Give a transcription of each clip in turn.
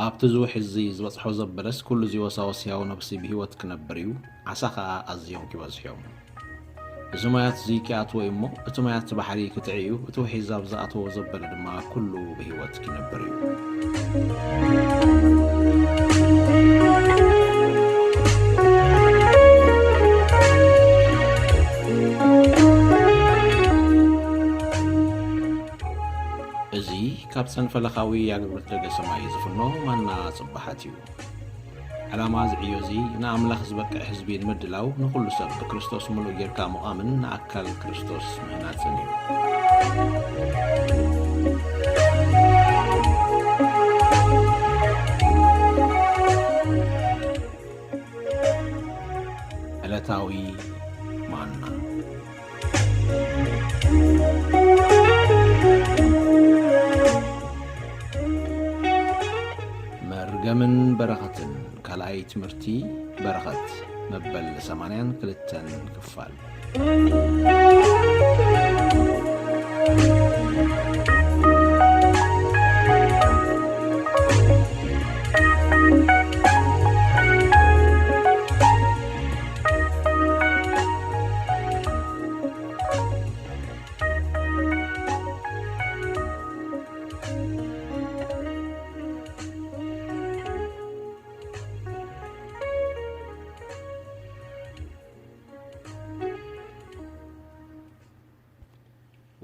ኣብቲ እዚ ውሕዚ ዝበጽሖ ዘበለስ፣ ኩሉ እዚ ወሳወስ ህያው ነፍሲ ብህይወት ክነብር እዩ፣ ዓሳ ኸኣ ኣዝዮም ኪበዝሑ እዮም። እዚ ማያት እዚ ኪኣትዎ እዩ እሞ፣ እቲ ማያት እቲ ባሕሪ ኪጥዒ እዩ፣ እቲ ውሒዝ ኣብ ዝኣተዎ ዘበለ ድማ ኩሉ ብህይወት ኪነብር እዩ። እዚ ካብ ጸንፈለኻዊ ኣገልግሎት ደገ ሰማይ ዝፍኖ ማና ጽባሓት እዩ። ዕላማ እዚ ዕዮ እዚ ንኣምላኽ ዝበቅዕ ህዝቢ ንምድላው፣ ንኹሉ ሰብ ብክርስቶስ ምሉእ ጌርካ ምቋምን ንኣካል ክርስቶስ ምህናጽን እዩ። ዕለታዊ ማና። መርገምን በረኸትን፣ ካልኣይ ትምህርቲ በረኸት፣ መበል ሰማንያን ክልተን ክፋል።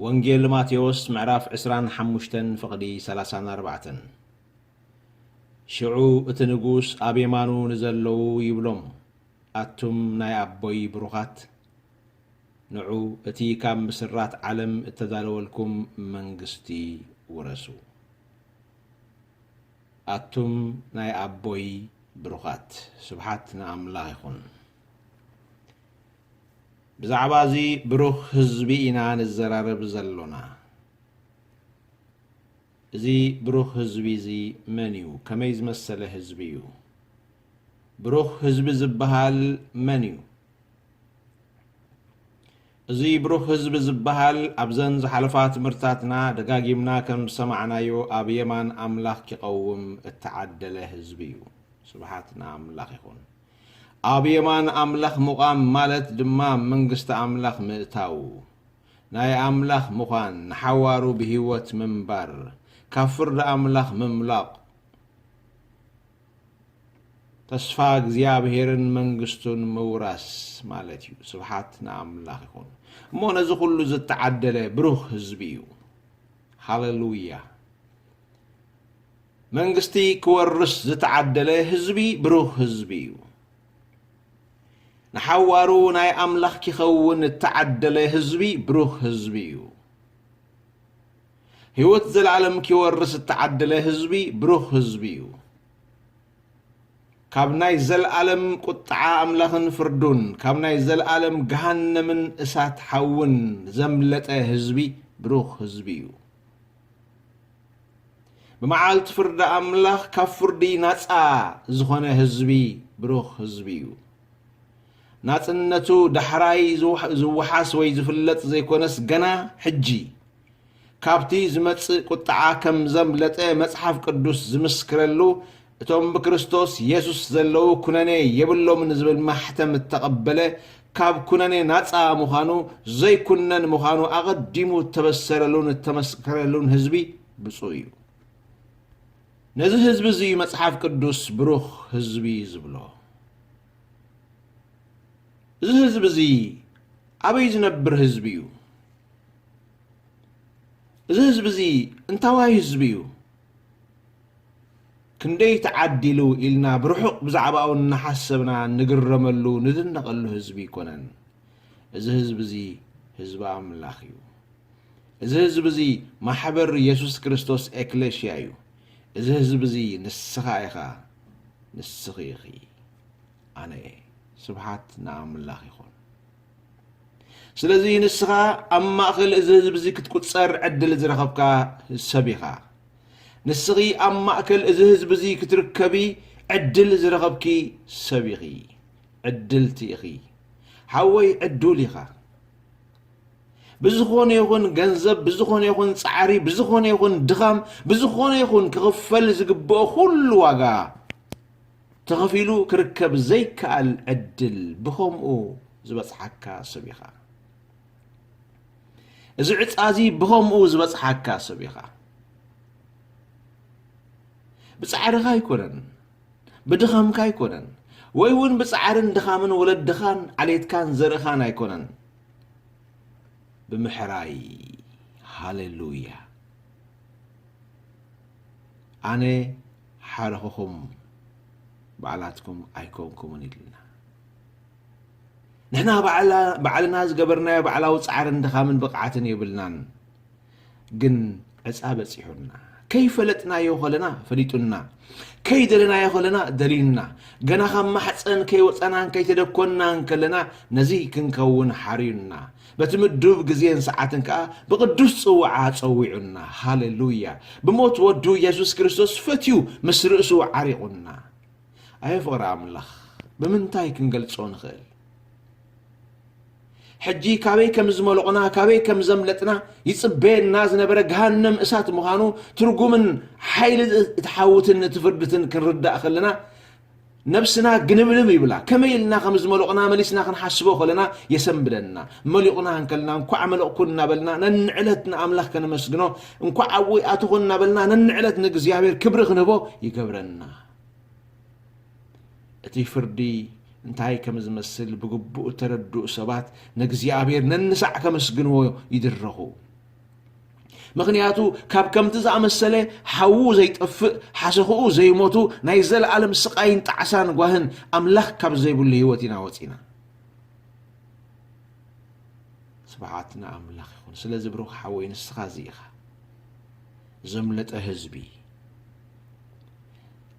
ወንጌል ማቴዎስ ምዕራፍ ዕስራን ሓሙሽተን ፍቕዲ ሰላሳን ኣርባዕተን። ሽዑ እቲ ንጉስ ኣብ የማኑ ንዘለዉ ይብሎም፣ ኣቱም ናይ ኣቦይ ብሩኻት፣ ንዑ እቲ ካብ ምስራት ዓለም እተዳለወልኩም መንግስቲ ውረሱ። ኣቱም ናይ ኣቦይ ብሩኻት፣ ስብሓት ንኣምላኽ ይኹን። ብዛዕባ እዚ ብሩኽ ህዝቢ ኢና ንዘራረብ ዘሎና። እዚ ብሩኽ ህዝቢ እዚ መን እዩ? ከመይ ዝመሰለ ህዝቢ እዩ? ብሩኽ ህዝቢ ዝበሃል መን እዩ? እዚ ብሩኽ ህዝቢ ዝበሃል ኣብዘን ዝሓለፋ ትምህርትታትና ደጋጊምና ከም ዝሰማዕናዮ ኣብ የማን ኣምላኽ ኪቐውም እተዓደለ ህዝቢ እዩ። ስብሓት ንኣምላኽ ይኹን። ኣብ የማን ኣምላኽ ምቋም ማለት ድማ መንግስቲ ኣምላኽ ምእታው፣ ናይ ኣምላኽ ምዃን፣ ንሓዋሩ ብህይወት ምንባር፣ ካብ ፍርዲ ኣምላኽ ምምላቕ፣ ተስፋ እግዚኣብሄርን መንግስቱን ምውራስ ማለት እዩ። ስብሓት ንኣምላኽ ይኹን። እሞ ነዚ ኩሉ ዝተዓደለ ብሩኽ ህዝቢ እዩ። ሃሌሉያ! መንግስቲ ክወርስ ዝተዓደለ ህዝቢ ብሩኽ ህዝቢ እዩ። ንሓዋሩ ናይ ኣምላኽ ኪኸውን እተዓደለ ህዝቢ ብሩኽ ህዝቢ እዩ። ህይወት ዘለኣለም ኪወርስ እተዓደለ ህዝቢ ብሩኽ ህዝቢ እዩ። ካብ ናይ ዘለኣለም ቁጥዓ ኣምላኽን ፍርዱን፣ ካብ ናይ ዘለኣለም ገሃነምን እሳት ሓውን ዘምለጠ ህዝቢ ብሩኽ ህዝቢ እዩ። ብመዓልቲ ፍርዲ ኣምላኽ ካብ ፍርዲ ናጻ ዝኾነ ህዝቢ ብሩኽ ህዝቢ እዩ። ናጽነቱ ዳሕራይ ዝውሕ-፣ ዝወሓስ ወይ ዝፍለጥ ዘይኮነስ፣ ገና ሕጂ ካብቲ ዝመጽእ ቁጥዓ ከም ዘምለጠ መጽሓፍ ቅዱስ ዝምስክረሉ፣ እቶም ብክርስቶስ የሱስ ዘለዉ ኩነኔ የብሎምን ዝብል ማሕተም እተቐበለ፣ ካብ ኩነኔ ናጻ ምዃኑ፣ ዘይኩነን ምዃኑ ኣቐዲሙ እተበሰረሉን እተመስከረሉን ህዝቢ ብፁዕ እዩ። ነዚ ህዝቢ እዚ እዩ መጽሓፍ ቅዱስ ብሩኽ ህዝቢ ዝብሎ። እዚ ህዝቢ እዚ ኣበይ ዝነብር ህዝቢ እዩ? እዚ ህዝቢ እዚ እንታዋይ ህዝቢ እዩ? ክንደይ ተዓዲሉ ኢልና ብርሑቕ ብዛዕባኡ እናሓሰብና ንግረመሉ፣ ንድነቐሉ ህዝቢ ኣይኮነን። እዚ ህዝቢ እዚ ህዝቢ ኣምላኽ እዩ። እዚ ህዝቢ እዚ ማሕበር የሱስ ክርስቶስ ኤክሌሽያ እዩ። እዚ ህዝቢ እዚ ንስኻ ኢኻ፣ ንስኺ ኢኺ፣ ኣነ እየ። ስብሓት ንኣምላኽ ይኹን። ስለዚ ንስኻ ኣብ ማእከል እዚ ህዝቢ እዚ ክትቁጸር ዕድል ዝረኸብካ ሰብ ኢኻ። ንስኺ ኣብ ማእከል እዚ ህዝቢ እዚ ክትርከቢ ዕድል ዝረኸብኪ ሰብ ኢኺ። ዕድልቲ ኢኺ። ሓወይ ዕዱል ኢኻ። ብዝኾነ ይኹን ገንዘብ፣ ብዝኾነ ይኹን ጻዕሪ፣ ብዝኾነ ይኹን ድኻም፣ ብዝኾነ ይኹን ክኽፈል ዝግብኦ ኩሉ ዋጋ ተኸፊሉ ክርከብ ዘይከኣል ዕድል ብኸምኡ ዝበጽሓካ ሰብ ኢኻ። እዚ ዕጻ እዚ ብኸምኡ ዝበጽሓካ ሰብ ኢኻ። ብጻዕርኻ ኣይኮነን፣ ብድኻምካ ኣይኮነን፣ ወይ እውን ብጻዕርን ድኻምን ወለድኻን ዓሌትካን ዘርእኻን ኣይኮነን። ብምሕራይ። ሃሌሉያ። ኣነ ሓረኹኹም፣ ባዕላትኩም ኣይኮንኩምን ኢልና። ንሕና ባዕላ-፣ ባዕልና ዝገበርናዮ ባዕላዊ ጻዕርን ድኻምን ብቕዓትን የብልናን። ግን ዕጻ በጺሑና። ከይፈለጥናዮ ከለና ፈሊጡና። ከይደለናዮ ከለና ደልዩና። ገና ካብ ማሕጸን ከይወጸናን ከይተደኮንናን ከለና ነዚ ክንከውን ሓርዩና። በቲ ምዱብ ግዜን ሰዓትን ከኣ ብቕዱስ ጽውዓ ጸዊዑና። ሃሌሉያ። ብሞት ወዱ የሱስ ክርስቶስ ፈትዩ ምስ ርእሱ ዓሪቑና። ኣየ ፍቕሪ ኣምላኽ ብምንታይ ክንገልጾ ንኽእል? ሕጂ ካበይ ከም ዝመለቑና፣ ካበይ ከም ዘምለጥና ይጽበየና ዝነበረ ገሃነም እሳት ምዃኑ ትርጉምን ሓይሊ እቲ ሓውትን እቲ ፍርድትን ክንርዳእ ከለና፣ ነብስና ግንብልብ ይብላ። ከመይ ኢልና ከም ዝመለቑና መሊስና ክንሓስቦ ከለና የሰንብደና። መሊቑና እንከለና፣ "እንኳዕ መለቕኩ" እናበልና ነንዕለት ንኣምላኽ ከነመስግኖ፣ "እንኳዕ ኣብኡ ኣተኹ" እናበልና ነንዕለት ንእግዚኣብሔር ክብሪ ክንህቦ ይገብረና። እቲ ፍርዲ እንታይ ከም ዝመስል ብግቡእ እተረድኡ ሰባት ንእግዚኣብሔር ነንሳዕ ከመስግንዎ ይድረኹ። ምኽንያቱ ካብ ከምቲ ዝኣመሰለ ሓዉ ዘይጠፍእ፣ ሓሰኽኡ ዘይሞቱ፣ ናይ ዘለኣለም ስቓይን ጣዕሳን ጓህን ኣምላኽ ካብ ዘይብሉ ህይወት ኢና ወጺና። ስብሓት ንኣምላኽ ይኹን። ስለዚ ብሩኽ ሓወይ ንስኻ እዚ ኢኻ። ዘምለጠ ህዝቢ።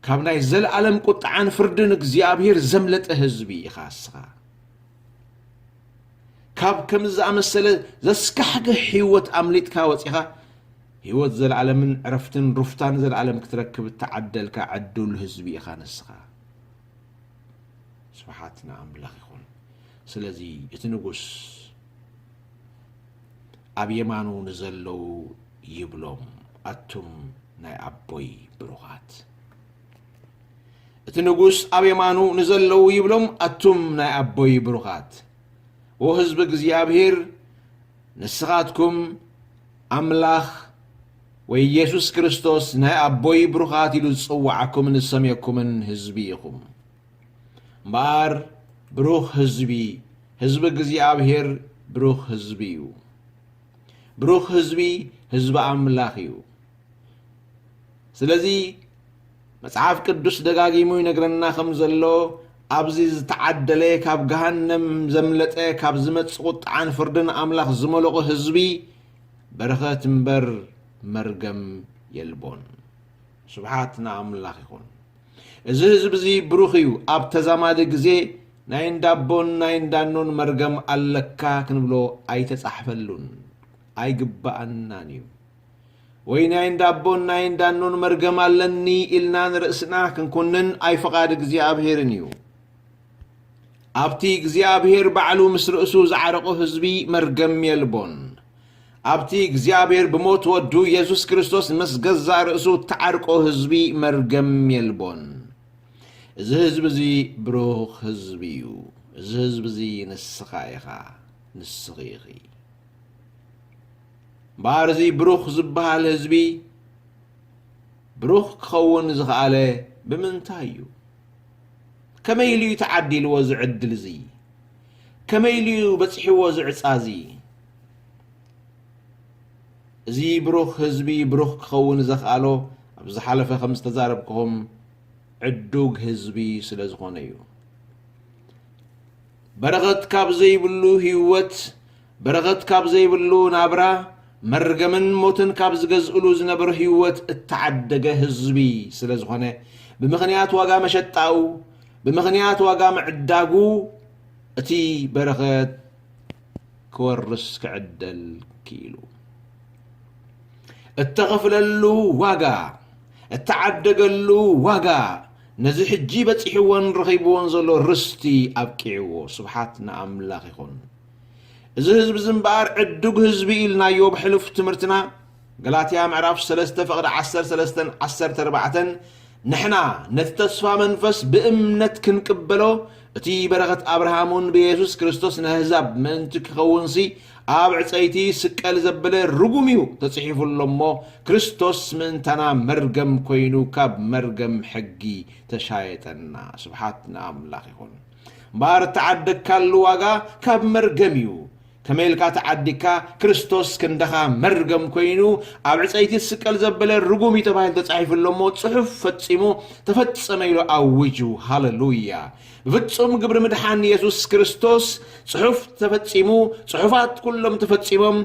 ካብ ናይ ዘለኣለም ቁጥዓን ፍርድን እግዚኣብሔር ዘምለጠ ህዝቢ ኢኻ እስኻ። ካብ ከምዚ ዝኣመሰለ ዘስካሕክሕ ህይወት ኣምሊጥካ ወጺኻ፣ ህይወት ዘለኣለምን ዕረፍትን ሩፍታን ዘለኣለም ክትረክብ እተዓደልካ ዕዱል ህዝቢ ኢኻ ንስኻ። ስብሓት ንኣምላኽ ይኹን። ስለዚ እቲ ንጉስ ኣብ የማኑ ንዘለዉ ይብሎም፣ ኣቱም ናይ ኣቦይ ብሩኻት። እቲ ንጉስ ኣብ የማኑ ንዘለዉ ይብሎም፣ ኣቱም ናይ ኣቦይ ብሩኻት። ኦ ህዝቢ እግዚኣብሔር፣ ንስኻትኩም ኣምላኽ ወይ የሱስ ክርስቶስ ናይ ኣቦይ ብሩኻት ኢሉ ዝጽውዓኩምን ዝሰምየኩምን ህዝቢ ኢኹም። እምበኣር ብሩኽ ህዝቢ፣ ህዝቢ እግዚኣብሔር ብሩኽ ህዝቢ እዩ። ብሩኽ ህዝቢ፣ ህዝቢ ኣምላኽ እዩ። ስለዚ መጽሓፍ ቅዱስ ደጋጊሙ ይነግረና ከም ዘሎ፣ ኣብዚ ዝተዓደለ፣ ካብ ገሃነም ዘምለጠ፣ ካብ ዝመጽእ ቁጥዓን ፍርድን ኣምላኽ ዝመለቑ ህዝቢ በረኸት እምበር መርገም የልቦን። ስብሓት ንኣምላኽ ይኹን። እዚ ህዝቢ እዚ ብሩኽ እዩ። ኣብ ተዛማዲ ግዜ ናይ እንዳቦን ናይ እንዳኖን መርገም ኣለካ ክንብሎ ኣይተጻሕፈሉን፣ ኣይግባኣናን እዩ። ወይ ናይ እንዳቦን ናይ እንዳኖን መርገም ኣለኒ ኢልና ንርእስና ክንኩንን ኣይፍቓድ እግዚኣብሔርን እዩ። ኣብቲ እግዚኣብሔር ባዕሉ ምስ ርእሱ ዝዓረቆ ህዝቢ መርገም የልቦን። ኣብቲ እግዚኣብሔር ብሞት ወዱ የሱስ ክርስቶስ ምስ ገዛእ ርእሱ እተዓርቆ ህዝቢ መርገም የልቦን። እዚ ህዝቢ እዚ ብሩኽ ህዝቢ እዩ። እዚ ህዝቢ እዚ ንስኻ ኢኻ፣ ንስኺ ኢኺ። እምበኣር እዚ ብሩኽ ዝበሃል ህዝቢ ብሩኽ ክኸውን ዝኸኣለ ብምንታይ እዩ? ከመይ ኢሉ እዩ ተዓዲልዎ እዚ ዕድል እዚ? ከመይ ኢሉ እዩ በጺሕዎ እዚ ዕጻ እዚ? እዚ ብሩኽ ህዝቢ ብሩኽ ክኸውን ዘኽኣሎ፣ ኣብ ዝሓለፈ ከም ዝተዛረብክኹም፣ ዕዱግ ህዝቢ ስለ ዝኾነ እዩ። በረኸት ካብ ዘይብሉ ህይወት፣ በረኸት ካብ ዘይብሉ ናብራ፣ መርገምን ሞትን ካብ ዝገዝእሉ ዝነበሩ ህይወት እተዓደገ ህዝቢ ስለ ዝኾነ፣ ብምኽንያት ዋጋ መሸጣኡ፣ ብምኽንያት ዋጋ ምዕዳጉ፣ እቲ በረኸት ክወርስ ክዕደል ክኢሉ። እተኸፍለሉ ዋጋ፣ እተዓደገሉ ዋጋ፣ ነዚ ሕጂ በጺሕዎን ረኺብዎን ዘሎ ርስቲ ኣብቂዕዎ። ስብሓት ንኣምላኽ ይኹን። እዚ ህዝቢ እዚ እምበኣር ዕዱግ ህዝቢ ኢልናዮ ብሕሉፍ ትምህርትና፣ ገላትያ ምዕራፍ ሰለስተ ፍቕዲ ዓሰርተ ሰለስተን ዓሰርተ ኣርባዕተን፣ ንሕና ነቲ ተስፋ መንፈስ ብእምነት ክንቅበሎ፣ እቲ በረኸት ኣብርሃም እውን ብየሱስ ክርስቶስ ንኣህዛብ ምእንቲ ክኸውንሲ፣ ኣብ ዕጸይቲ ስቀል ዘበለ ርጉም እዩ ተጽሒፉ ኣሎ እሞ፣ ክርስቶስ ምእንታና መርገም ኮይኑ ካብ መርገም ሕጊ ተሻየጠና። ስብሓት ንኣምላኽ ይኹን። እምበኣር እተዓደግካሉ ዋጋ ካብ መርገም እዩ። ከመይ ኢልካ ተዓዲግካ? ክርስቶስ ክንድኻ መርገም ኮይኑ ኣብ ዕጸይቲ ዝስቀል ዘበለ ርጉም እዩ ተባሂሉ ተጻሒፉ ኣሎ እሞ፣ ጽሑፍ ፈጺሙ ተፈጸመ ኢሉ ኣዊጁ። ሃሌሉያ! ብፍጹም ግብሪ ምድሓን የሱስ ክርስቶስ ጽሑፍ ተፈጺሙ፣ ጽሑፋት ኩሎም ተፈጺሞም፣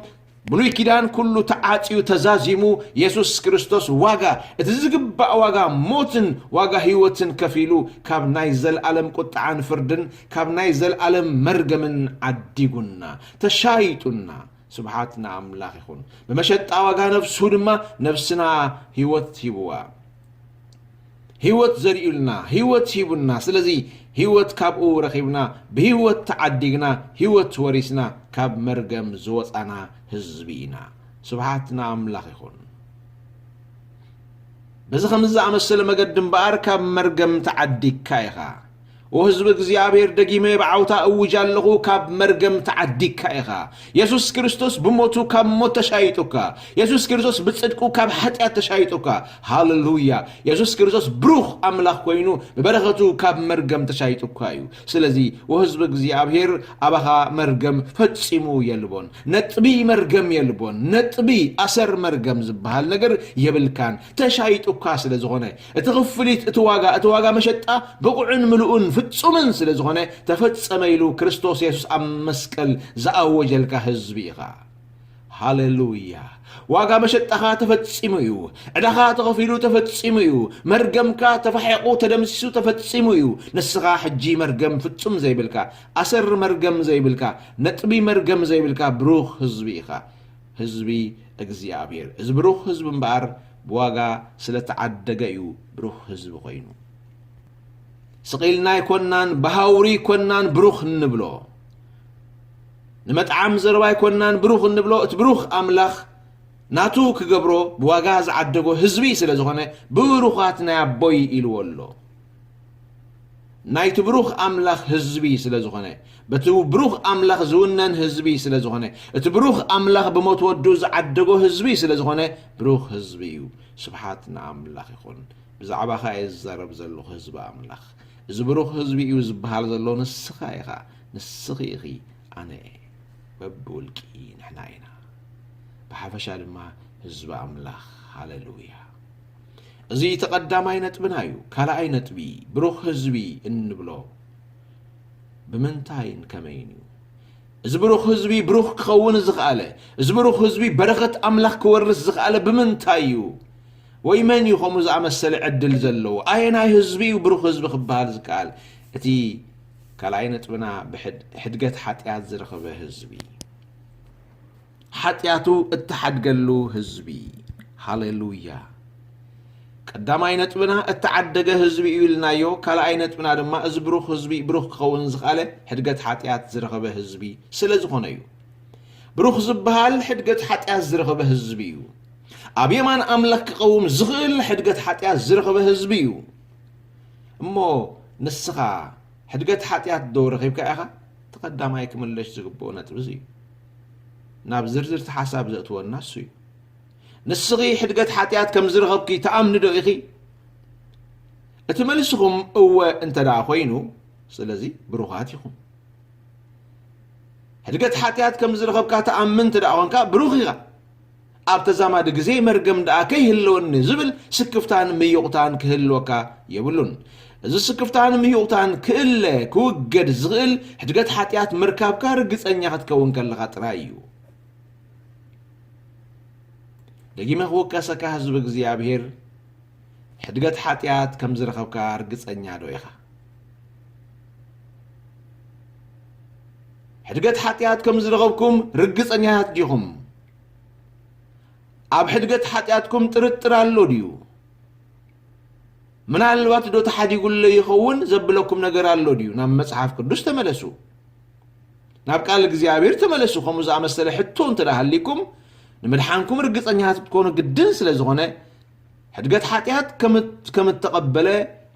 ብሉይ ኪዳን ኩሉ ተዓጽዩ ተዛዚሙ፣ የሱስ ክርስቶስ ዋጋ፣ እቲ ዝግባእ ዋጋ ሞትን ዋጋ ህይወትን ከፊሉ፣ ካብ ናይ ዘለኣለም ቁጥዓን ፍርድን፣ ካብ ናይ ዘለኣለም መርገምን ዓዲጉና፣ ተሻይጡና። ስብሓት ንኣምላኽ ይኹን። ብመሸጣ ዋጋ ነፍሱ ድማ ነፍስና ህይወት ሂብዋ። ህይወት ዘሪኡልና፣ ህይወት ሂቡና። ስለዚ ህይወት ካብኡ ረኺብና፣ ብህይወት ተዓዲግና፣ ህይወት ወሪስና፣ ካብ መርገም ዝወጻና ህዝቢ ኢና። ስብሓት ንኣምላኽ ይኹን። በዚ ከምዚ ዝኣመሰለ መገዲ እምበኣር ካብ መርገም ተዓዲግካ ኢኻ። ኦ ህዝቢ እግዚኣብሔር፣ ደጊመ ብዓውታ እውጅ ኣለኹ፣ ካብ መርገም ተዓዲግካ ኢኻ። የሱስ ክርስቶስ ብሞቱ ካብ ሞት ተሻይጡካ። የሱስ ክርስቶስ ብጽድቁ ካብ ሓጢኣት ተሻይጡካ። ሃሌሉያ! የሱስ ክርስቶስ ብሩኽ ኣምላኽ ኮይኑ ብበረኸቱ ካብ መርገም ተሻይጡካ እዩ። ስለዚ ወህዝቢ እግዚኣብሔር፣ ኣባኻ መርገም ፈጺሙ የልቦን። ነጥቢ መርገም የልቦን። ነጥቢ ኣሰር መርገም ዝበሃል ነገር የብልካን። ተሻይጡካ ስለ ዝኾነ፣ እቲ ክፍሊት፣ እቲ ዋጋ፣ እቲ ዋጋ መሸጣ ብቑዕን ምሉእን ፍጹምን ስለ ዝኾነ፣ ተፈጸመ ኢሉ ክርስቶስ የሱስ ኣብ መስቀል ዝኣወጀልካ ህዝቢ ኢኻ። ሃሌሉያ! ዋጋ መሸጣኻ ተፈጺሙ እዩ። ዕዳኻ ተኸፊሉ ተፈጺሙ እዩ። መርገምካ ተፋሒቑ ተደምሲሱ ተፈጺሙ እዩ። ንስኻ ሕጂ መርገም ፍጹም ዘይብልካ፣ ኣሰር መርገም ዘይብልካ፣ ነጥቢ መርገም ዘይብልካ ብሩኽ ህዝቢ ኢኻ። ህዝቢ እግዚኣብሔር። እዚ ብሩኽ ህዝቢ እምበኣር ብዋጋ ስለ ተዓደገ እዩ ብሩኽ ህዝቢ ኮይኑ። ስቕ ኢልና ኣይኮናን፣ ብሃውሪ ኣይኮናን ብሩኽ እንብሎ። ንመጥዓም ዘረባ ኣይኮናን ብሩኽ እንብሎ፣ እቲ ብሩኽ ኣምላኽ ናቱ ክገብሮ ብዋጋ ዝዓደጎ ህዝቢ ስለ ዝኾነ፣ ብሩኻት ናይ ኣቦይ ኢልዎ ኣሎ። ናይቲ ብሩኽ ኣምላኽ ህዝቢ ስለ ዝኾነ፣ በቲ ብሩኽ ኣምላኽ ዝውነን ህዝቢ ስለ ዝኾነ፣ እቲ ብሩኽ ኣምላኽ ብሞት ወዱ ዝዓደጎ ህዝቢ ስለ ዝኾነ፣ ብሩኽ ህዝቢ እዩ። ስብሓት ንኣምላኽ ይኹን። ብዛዕባኻ እየ ዝዛረብ ዘለኹ፣ ህዝቢ ኣምላኽ። እዚ ብሩኽ ህዝቢ እዩ ዝበሃል ዘሎ ንስኻ ኢኻ፣ ንስኺ ኢኺ፣ ኣነ እየ። በብውልቂ ንሕና ኢና። ብሓፈሻ ድማ ህዝቢ ኣምላኽ። ሃሌሉያ። እዚ እቲ ቀዳማይ ነጥብና እዩ። ካልኣይ ነጥቢ፣ ብሩኽ ህዝቢ እንብሎ ብምንታይን ከመይን እዩ? እዚ ብሩኽ ህዝቢ ብሩኽ ክኸውን ዝኸኣለ፣ እዚ ብሩኽ ህዝቢ በረኸት ኣምላኽ ክወርስ ዝኸኣለ ብምንታይ እዩ? ወይ መን እዩ ከምኡ ዝኣመሰለ ዕድል ዘለዎ? ኣየናይ ህዝቢ እዩ ብሩኽ ህዝቢ ክበሃል ዝከኣል? እቲ ካልኣይ ነጥብና ብሕድ-፣ ሕድገት ሓጢኣት ዝረኸበ ህዝቢ። ሓጢኣቱ እተሓድገሉ ህዝቢ። ሃሌሉያ። ቀዳማይ ነጥብና እተዓደገ ህዝቢ እዩ ኢልናዮ። ካልኣይ ነጥብና ድማ እዚ ብሩኽ ህዝቢ ብሩኽ ክኸውን ዝኸኣለ ሕድገት ሓጢኣት ዝረኸበ ህዝቢ ስለ ዝኾነ እዩ። ብሩኽ ዝበሃል ሕድገት ሓጢኣት ዝረኸበ ህዝቢ እዩ። ኣብ የማን ኣምላኽ ክቐውም ዝኽእል ሕድገት ሓጢኣት ዝረኸበ ህዝቢ እዩ። እሞ ንስኻ ሕድገት ሓጢኣት ዶ ረኺብካ ኢኻ? እቲ ቀዳማይ ክምለሽ ዝግብኦ ነጥቢ እዚ እዩ። ናብ ዝርዝር እቲ ሓሳብ ዘእትወና እሱ እዩ። ንስኺ ሕድገት ሓጢኣት ከም ዝረኸብኪ ትኣምኒ ዶ ኢኺ? እቲ መልስኹም እወ እንተ ደኣ ኮይኑ፣ ስለዚ ብሩኻት ኢኹም። ሕድገት ሓጢኣት ከም ዝረኸብካ ትኣምን እንተ ደኣ ኾንካ፣ ብሩኽ ኢኻ። ኣብ ተዛማዲ ግዜ መርገም ደኣ ከይህልወኒ ዝብል ስክፍታን ምዩቕታን ክህልወካ የብሉን። እዚ ስክፍታን ምዩቕታን ክእለ፣ ክውገድ ዝኽእል ሕድገት ሓጢኣት ምርካብካ ርግጸኛ ክትከውን ከለኻ ጥራይ እዩ። ደጊመ ክውቀሰካ ህዝቢ እግዚኣብሔር፣ ሕድገት ሓጢኣት ከም ዝረኸብካ ርግጸኛ ዶ ኢኻ? ሕድገት ሓጢኣት ከም ዝረኸብኩም ርግጸኛታት ዲኹም? ኣብ ሕድገት ሓጢኣትኩም ጥርጥር ኣሎ ድዩ? ምናልባት ዶ ተሓዲጉ ኣሎ ይኸውን ዘብለኩም ነገር ኣሎ ድዩ? ናብ መጽሓፍ ቅዱስ ተመለሱ። ናብ ቃል እግዚኣብሔር ተመለሱ። ከምኡ ዝኣመሰለ ሕቶ እንተ ደኣ ሃሊኩም፣ ንምድሓንኩም ርግጸኛታት ክትኮኑ ግድን ስለ ዝኾነ፣ ሕድገት ሓጢኣት ከም፣ ከም እተቐበለ፣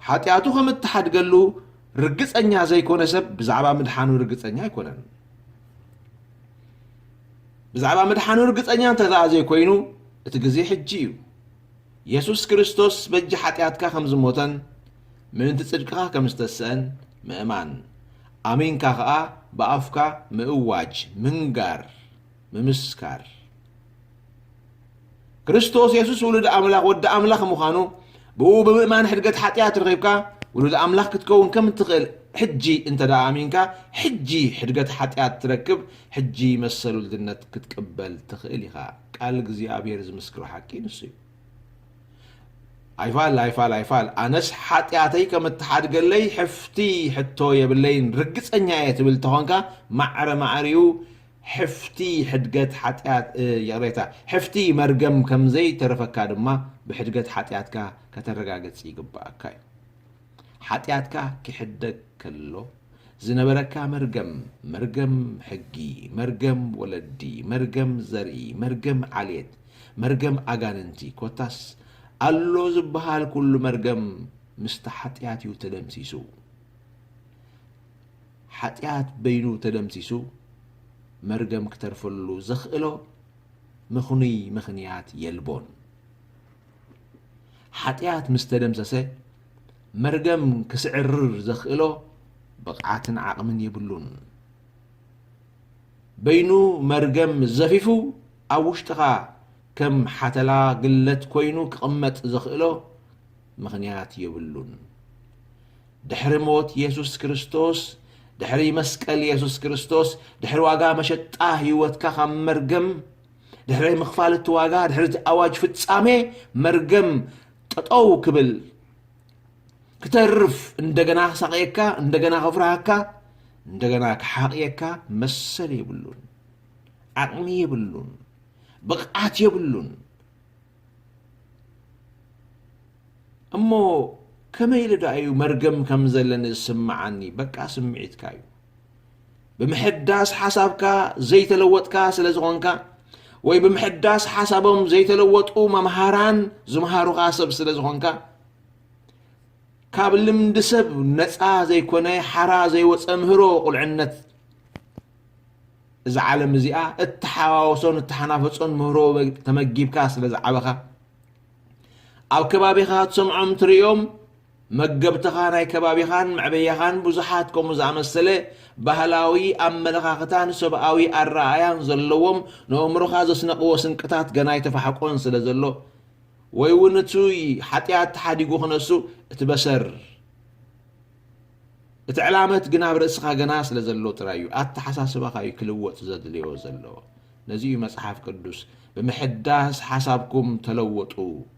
ሓጢኣቱ ከም እተሓድገሉ ርግጸኛ ዘይኮነ ሰብ ብዛዕባ ምድሓኑ ርግጸኛ ኣይኮነን። ብዛዕባ ምድሓኑ ርግጸኛ እንተ ደኣ ዘይኮይኑ፣ እቲ ግዜ ሕጂ እዩ። የሱስ ክርስቶስ በጃ ሓጢኣትካ ከም ዝሞተን ምእንቲ ጽድቅኻ ከም ዝተስአን ምእማን፣ ኣሚንካ ኸኣ ብኣፍካ ምእዋጅ፣ ምንጋር፣ ምምስካር። ክርስቶስ የሱስ ውሉድ ኣምላኽ፣ ወዲ ኣምላኽ ምዃኑ፣ ብኡ ብምእማን ሕድገት ሓጢኣት ረኺብካ፣ ውሉድ ኣምላኽ ክትከውን ከም እትኽእል ሕጂ እንተ ደኣ ኣሚንካ፣ ሕጂ ሕድገት ሓጢኣት ትረክብ፣ ሕጂ መሰል ውልድነት ክትቅበል ትኽእል ኢኻ። ቃል እግዚኣብሔር ዝምስክሮ ሓቂ ንሱ እዩ። ኣይፋል፣ ኣይፋል፣ ኣይፋል። ኣነስ ሓጢኣተይ ከም እትሓድገለይ ሕፍቲ ሕቶ የብለይን፣ ርግጸኛ እየ ትብል ተኾንካ፣ ማዕረ ማዕሪኡ ሕፍቲ ሕድገት ሓጢኣት፣ እ፣ ይቕሬታ፣ ሕፍቲ መርገም ከም ዘይተረፈካ ድማ ብሕድገት ሓጢኣትካ ከተረጋግጽ ይግብኣካ እዩ። ሓጢኣትካ ክሕደግ ከሎ ዝነበረካ መርገም፣ መርገም ሕጊ፣ መርገም ወለዲ፣ መርገም ዘርኢ፣ መርገም ዓሌት፣ መርገም ኣጋንንቲ፣ ኮታስ ኣሎ ዝበሃል ኩሉ መርገም ምስቲ ሓጢኣት እዩ ተደምሲሱ። ሓጢኣት በይኑ ተደምሲሱ መርገም ክተርፈሉ ዘኽእሎ ምኽኑይ ምኽንያት የልቦን። ሓጢኣት ምስ ተደምሰሰ መርገም ክስዕርር ዘኽእሎ ብቕዓትን ዓቕምን የብሉን። በይኑ መርገም ዘፊፉ ኣብ ውሽጥኻ ከም ሓተላ ግለት ኮይኑ ክቕመጥ ዘኽእሎ ምኽንያት የብሉን። ድሕሪ ሞት የሱስ ክርስቶስ፣ ድሕሪ መስቀል የሱስ ክርስቶስ፣ ድሕሪ ዋጋ መሸጣ ህይወትካ ካብ መርገም፣ ድሕሪ ምኽፋል እቲ ዋጋ፣ ድሕሪ እቲ ኣዋጅ ፍጻሜ፣ መርገም ጠጠው ክብል፣ ክተርፍ፣ እንደገና ክሳቕየካ፣ እንደገና ከፍርሃካ፣ እንደገና ክሓቕየካ መሰል የብሉን። ዓቕሚ የብሉን። ብቕዓት የብሉን። እሞ ከመይ ኢለ ደኣ እዩ መርገም ከም ዘለኒ ዝስምዓኒ? በቃ ስምዒትካ እዩ። ብምሕዳስ ሓሳብካ ዘይተለወጥካ ስለ ዝኾንካ፣ ወይ ብምሕዳስ ሓሳቦም ዘይተለወጡ መምሃራን ዝምሃሩኻ ሰብ ስለ ዝኾንካ፣ ካብ ልምዲ ሰብ ነጻ ዘይኮነ፣ ሓራ ዘይወጸ ምህሮ ቁልዕነት እዛ ዓለም እዚኣ እተሓዋወሶን እተሓናፈጾን ምህሮ ተመጊብካ ስለ ዝዓበኻ፣ ኣብ ከባቢኻ ትሰምዖም ትርእዮም መገብትኻ ናይ ከባቢኻን መዕበያኻን ብዙሓት ከምኡ ዝኣመሰለ ባህላዊ ኣመለኻኽታን ሰብኣዊ ኣረኣእያን ዘለዎም ንእምሮኻ ዘስነቕዎ ስንቅታት ገና ኣይተፋሕቆን ስለ ዘሎ፣ ወይ እውን እቲ ሓጢኣት ተሓዲጉ ክነሱ እቲ በሰር፣ እቲ ዕላመት ግን ኣብ ርእስኻ ገና ስለ ዘሎ ጥራይ እዩ። ኣተሓሳስባኻ እዩ ክልወጥ ዘድልዮ ዘሎ። ነዚ እዩ መጽሓፍ ቅዱስ "ብምሕዳስ ሓሳብኩም ተለወጡ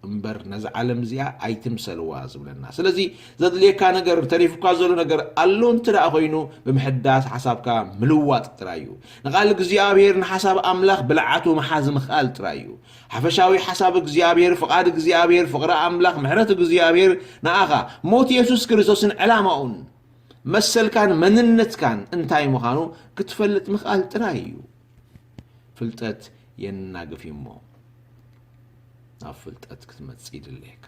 እምበር ነዛ ዓለም እዚኣ ኣይትምሰልዋ" ዝብለና። ስለዚ ዘድልየካ ነገር፣ ተሪፉካ ዘሎ ነገር ኣሎ እንተ ደኣ ኮይኑ፣ ብምሕዳስ ሓሳብካ ምልዋጥ ጥራይ እዩ። ንቓል እግዚኣብሔር፣ ንሓሳብ ኣምላኽ ብልዓቱ ምሓዝ ምኽኣል ጥራይ እዩ። ሓፈሻዊ ሓሳብ እግዚኣብሔር፣ ፍቓድ እግዚኣብሔር፣ ፍቕሪ ኣምላኽ፣ ምሕረት እግዚኣብሔር ንኣኻ፣ ሞት የሱስ ክርስቶስን ዕላማኡን፣ መሰልካን መንነትካን እንታይ ምዃኑ ክትፈልጥ ምኽኣል ጥራይ እዩ። ፍልጠት የናግፍ እዩ እሞ፣ ናብ ፍልጠት ክትመጽእ ይድልየካ።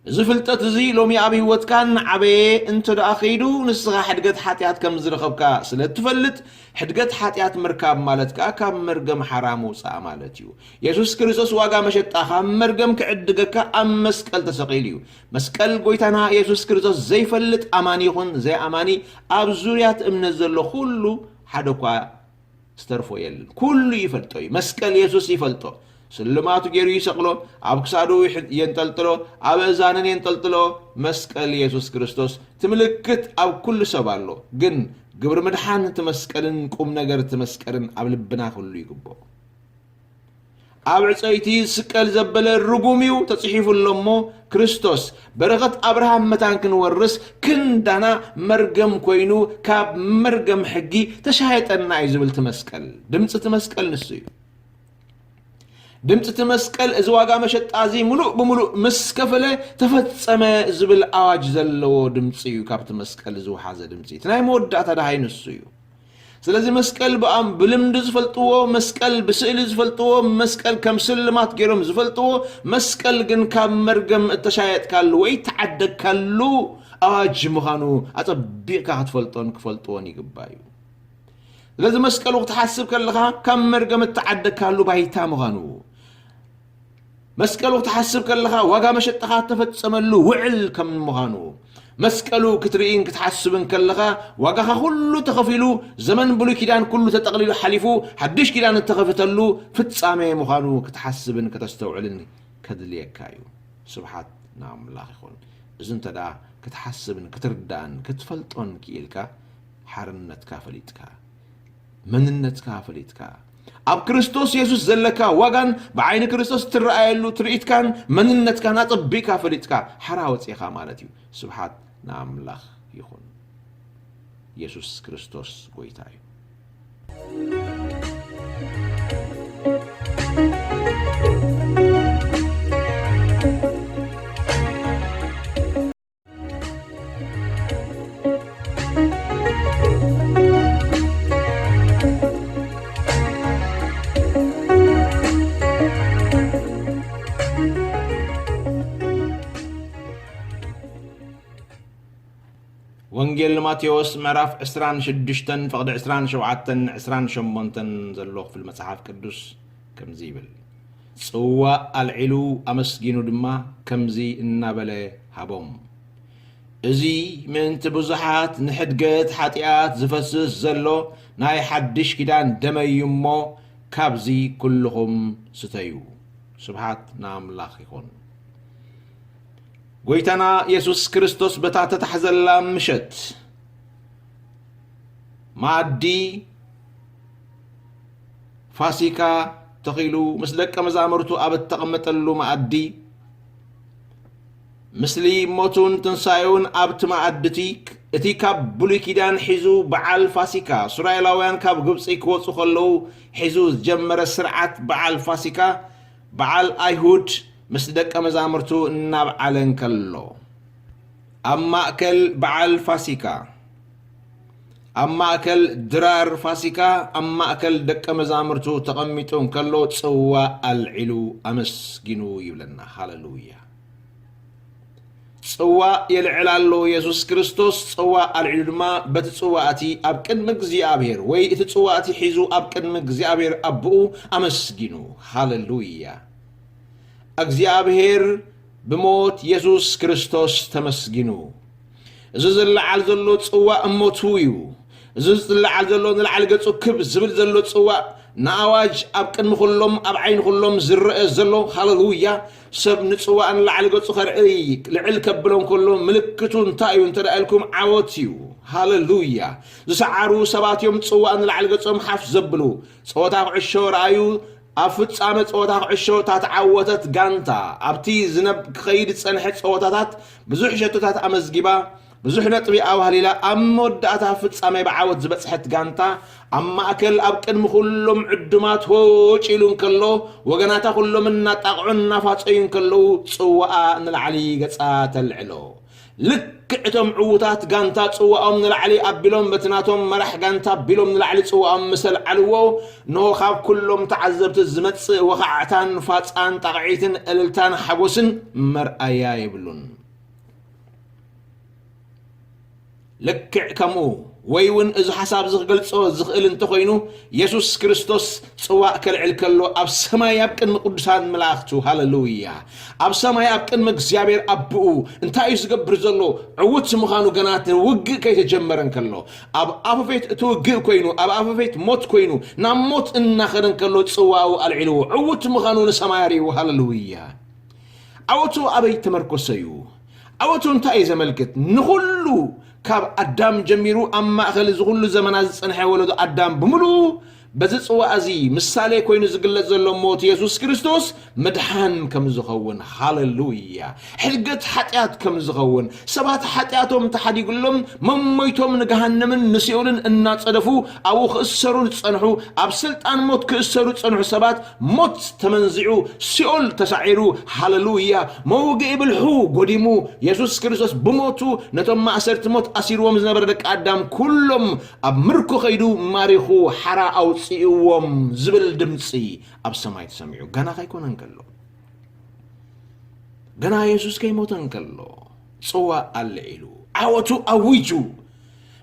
እዚ ፍልጠት እዚ ሎሚ ኣብ ህይወትካ እናዓበየ እንተ ደኣ ኸይዱ፣ ንስኻ ሕድገት ሓጢኣት ከም ዝረኸብካ ስለ እትፈልጥ፣ ሕድገት ሓጢኣት ምርካብ ማለት ከኣ ካብ መርገም ሓራ ምውጻእ ማለት እዩ። የሱስ ክርስቶስ ዋጋ መሸጣ ካብ መርገም ክዕድገካ ኣብ መስቀል ተሰቒሉ እዩ። መስቀል ጎይታና የሱስ ክርስቶስ ዘይፈልጥ ኣማኒ ይኹን ዘይኣማኒ፣ ኣብ ዙርያ እቲ እምነት ዘሎ ኩሉ ሓደ እኳ ዝተርፎ የለን። ኩሉ ይፈልጦ እዩ። መስቀል የሱስ ይፈልጦ። ስልማቱ ገይሩ ይሰቕሎ፣ ኣብ ክሳዱ ይሕ-፣ የንጠልጥሎ፣ ኣብ እዛነን የንጠልጥሎ። መስቀል የሱስ ክርስቶስ እቲ ምልክት ኣብ ኩሉ ሰብ ኣሎ። ግን ግብሪ ምድሓን እቲ መስቀልን ቁም ነገር እቲ መስቀልን ኣብ ልብና ክህሉ ይግብኦ። ኣብ ዕጸይቲ ዝስቀል ዘበለ ርጉም እዩ ተጽሒፉ ኣሎ እሞ፣ ክርስቶስ በረኸት ኣብርሃም መታን ክንወርስ ክንዳና መርገም ኮይኑ ካብ መርገም ሕጊ ተሻየጠና እዩ ዝብል እቲ መስቀል። ድምጺ እቲ መስቀል ንሱ እዩ። ድምፂ እቲ መስቀል፣ እዚ ዋጋ መሸጣ እዚ ምሉእ ብምሉእ ምስ ከፈለ፣ "ተፈጸመ" ዝብል ኣዋጅ ዘለዎ ድምፂ እዩ። ካብቲ መስቀል ዝወሓዘ ድምፂ፣ እቲ ናይ መወዳእታ ደሃይ ንሱ እዩ። ስለዚ መስቀል ብኣም-፣ ብልምዲ ዝፈልጥዎ፣ መስቀል ብስእሊ ዝፈልጥዎ፣ መስቀል ከም ስልማት ገይሮም ዝፈልጥዎ፣ መስቀል ግን ካብ መርገም እተሻየጥካሉ ወይ እተዓደግካሉ ኣዋጅ ምዃኑ ኣጸቢቕካ ክትፈልጦን ክፈልጥዎን ይግባእ እዩ። ስለዚ መስቀሉ ክትሓስብ ከለኻ፣ ካብ መርገም እተዓደግካሉ ባይታ ምዃኑ፣ መስቀሉ ክትሓስብ ከለኻ፣ ዋጋ መሸጣኻ እተፈጸመሉ ውዕል ከም ምዃኑ፣ መስቀሉ ክትርእይን ክትሓስብን ከለኻ፣ ዋጋኻ ኩሉ ተኸፊሉ፣ ዘመን ብሉይ ኪዳን ኩሉ ተጠቕሊሉ ሓሊፉ፣ ሓድሽ ኪዳን እተኸፍተሉ ፍጻሜ ምዃኑ ክትሓስብን ከተስተውዕልን ከድልየካ እዩ። ስብሓት ንኣምላኽ ይኹን። እዚ እንተ ደኣ ክትሓስብን ክትርዳእን ክትፈልጦን ክኢልካ፣ ሓርነትካ ፈሊጥካ፣ መንነትካ ፈሊጥካ፣ ኣብ ክርስቶስ የሱስ ዘለካ ዋጋን ብዓይኒ ክርስቶስ እትረኣየሉ ትርኢትካን መንነትካን ኣጸቢቕካ ፈሊጥካ፣ ሓራ ወጺእኻ ማለት እዩ። ስብሓት ንኣምላኽ ይኹን። የሱስ ክርስቶስ ጎይታ እዩ። ወንጌል ማቴዎስ ምዕራፍ ዕስራን ሽዱሽተን፣ ፍቕዲ ዕስራን ሸውዓተን፣ ዕስራን ሸሞንተን ዘሎ ክፍሊ መጽሓፍ ቅዱስ ከምዚ ይብል። ጽዋእ ኣልዒሉ ኣመስጊኑ ድማ ከምዚ እናበለ ሃቦም። "እዚ ምእንቲ ብዙሓት ንሕድገት ሓጢኣት ዝፈስስ ዘሎ ናይ ሓድሽ ኪዳን ደመይ እዩ እሞ፣ ካብዚ ኩልኹም ስተዩ።" ስብሓት ንኣምላኽ ይኹን። ጎይታና የሱስ ክርስቶስ በታ ተታሕዘላ ምሸት መኣዲ ፋሲካ ተኺሉ ምስ ደቀ መዛሙርቱ ኣብ እተቐመጠሉ መኣዲ፣ ምስሊ ሞቱን ትንሳኤውን ኣብቲ መኣዲ፣ እቲ፣ እቲ ካብ ብሉይ ኪዳን ሒዙ በዓል ፋሲካ፣ እስራኤላውያን ካብ ግብጺ ክወጹ ከለዉ ሒዙ ዝጀመረ ስርዓት በዓል ፋሲካ፣ በዓል ኣይሁድ ምስ ደቀ መዛሙርቱ እናብዓለ እንከሎ፣ ኣብ ማእከል በዓል ፋሲካ፣ ኣብ ማእከል ድራር ፋሲካ፣ ኣብ ማእከል ደቀ መዛሙርቱ ተቐሚጡ እንከሎ፣ ጽዋእ ኣልዒሉ ኣመስጊኑ ይብለና። ሃሌሉያ! ጽዋእ የልዕል ኣሎ የሱስ ክርስቶስ። ጽዋእ ኣልዒሉ ድማ በቲ ጽዋእ እቲ ኣብ ቅድሚ እግዚኣብሔር፣ ወይ እቲ ጽዋእ እቲ ሒዙ ኣብ ቅድሚ እግዚኣብሔር ኣቦኡ ኣመስጊኑ። ሃሌሉያ! እግዚኣብሔር ብሞት የሱስ ክርስቶስ ተመስጊኑ። እዚ ዝለዓል ዘሎ ጽዋእ ሞቱ እዩ። እዚ ዝለዓል ዘሎ ንላዕሊ ገጹ ክብ ዝብል ዘሎ ጽዋእ፣ ንኣዋጅ ኣብ ቅድሚ ኩሎም፣ ኣብ ዓይኒ ኩሎም ዝረአ ዘሎ፣ ሃሌሉያ፣ ሰብ ንጽዋእ ንላዕሊ ገጹ ከርእይ ልዕል ከብሎ እንከሎ፣ ምልክቱ እንታይ እዩ እንተ ደኣ ኢልኩም፣ ዓወት እዩ። ሃሌሉያ። ዝሰዓሩ ሰባት እዮም ጽዋእ ንላዕሊ ገጾም ሓፍ ዘብሉ። ጸወታ ኩዕሾ ረኣዩ፣ ኣብ ፍጻመ ጸወታ ኩዕሾ እታ ተዓወተት ጋንታ፣ ኣብቲ ዝነብ-፣ ክኸይድ ዝጸንሐ ጸወታታት ብዙሕ ሸቶታት ኣመዝጊባ፣ ብዙሕ ነጥቢ ኣዋህሊላ፣ ኣብ መወዳእታ ፍጻመ ብዓወት ዝበጽሐት ጋንታ፣ ኣብ ማእከል ኣብ ቅድሚ ኩሎም ዕዱማት ሆጭ ኢሉ እንከሎ፣ ወገናታ ኩሎም እናጣቕዑ እናፋጸዩ እንከለዉ፣ ጽዋኣ ንላዕሊ ገጻ ተልዕሎ። ልክዕ እቶም ዕዉታት ጋንታ ጽዋኦም ንላዕሊ ኣቢሎም፣ በቲ ናቶም መራሕ ጋንታ ኣቢሎም ንላዕሊ ጽዋኦም ምስ ኣልዓልዎ፣ እንሆ፣ ካብ ኩሎም ተዓዘብቲ ዝመጽእ ወኻዕታን ፋጻን ጣቕዒትን እልልታን ሓጎስን መርኣያ የብሉን። ልክዕ ከምኡ፣ ወይ እውን እዚ ሓሳብ እዚ ክገልጾ ዝኽእል እንተኾይኑ፣ የሱስ ክርስቶስ ጽዋእ ከልዕል ከሎ ኣብ ሰማይ ኣብ ቅድሚ ቅዱሳን መላእኽቱ፣ ሃሌሉያ፣ ኣብ ሰማይ ኣብ ቅድሚ እግዚኣብሔር ኣቦኡ እንታይ እዩ ዝገብር ዘሎ? ዕዉት ምዃኑ ገና እቲ ውግእ ከይተጀመረ እንከሎ፣ ኣብ ኣፈፌት እቲ ውግእ ኮይኑ፣ ኣብ ኣፈፌት ሞት ኮይኑ፣ ናብ ሞት እናኸደ እንከሎ ጽዋኡ ኣልዒልዎ። ዕዉት ምዃኑ ንሰማይ ኣርእይዎ። ሃሌሉያ! ዓወቱ ኣበይ ተመርኮሰ እዩ? ዓወቱ እንታይ እዩ ዘመልክት? ንኹሉ ካብ ኣዳም ጀሚሩ ኣብ ማእከል እዚ ኩሉ ዘመናት ዝጸንሐ ወለዶ ኣዳም ብምሉኡ በዚ ጽዋእ እዚ ምሳሌ ኮይኑ ዝግለጽ ዘሎ ሞት የሱስ ክርስቶስ ምድሓን ከም ዝኸውን፣ ሃሌሉያ፣ ሕድገት ሓጢኣት ከም ዝኸውን፣ ሰባት ሓጢኣቶም ተሓዲጉሎም መሞይቶም ንገሃነምን ንሲኦልን እናጸደፉ ኣብኡ ክእሰሩ ዝጸንሑ፣ ኣብ ስልጣን ሞት ክእሰሩ ዝጸንሑ ሰባት ሞት ተመንዚዑ፣ ሲኦል ተሳዒሩ፣ ሃሌሉያ፣ መውግኢ ብልሑ ጎዲሙ፣ የሱስ ክርስቶስ ብሞቱ ነቶም ማእሰርቲ ሞት ኣሲርዎም ዝነበረ ደቂ ኣዳም ኩሎም ኣብ ምርኮ ከይዱ ማሪኹ ሓራ ኣውፅእዎም ዝብል ድምፂ ኣብ ሰማይ ተሰሚዑ። ገና ከይኮነ እንከሎ፣ ገና የሱስ ከይሞተ እንከሎ፣ ጽዋእ ኣልዒሉ ዓወቱ ኣዊጁ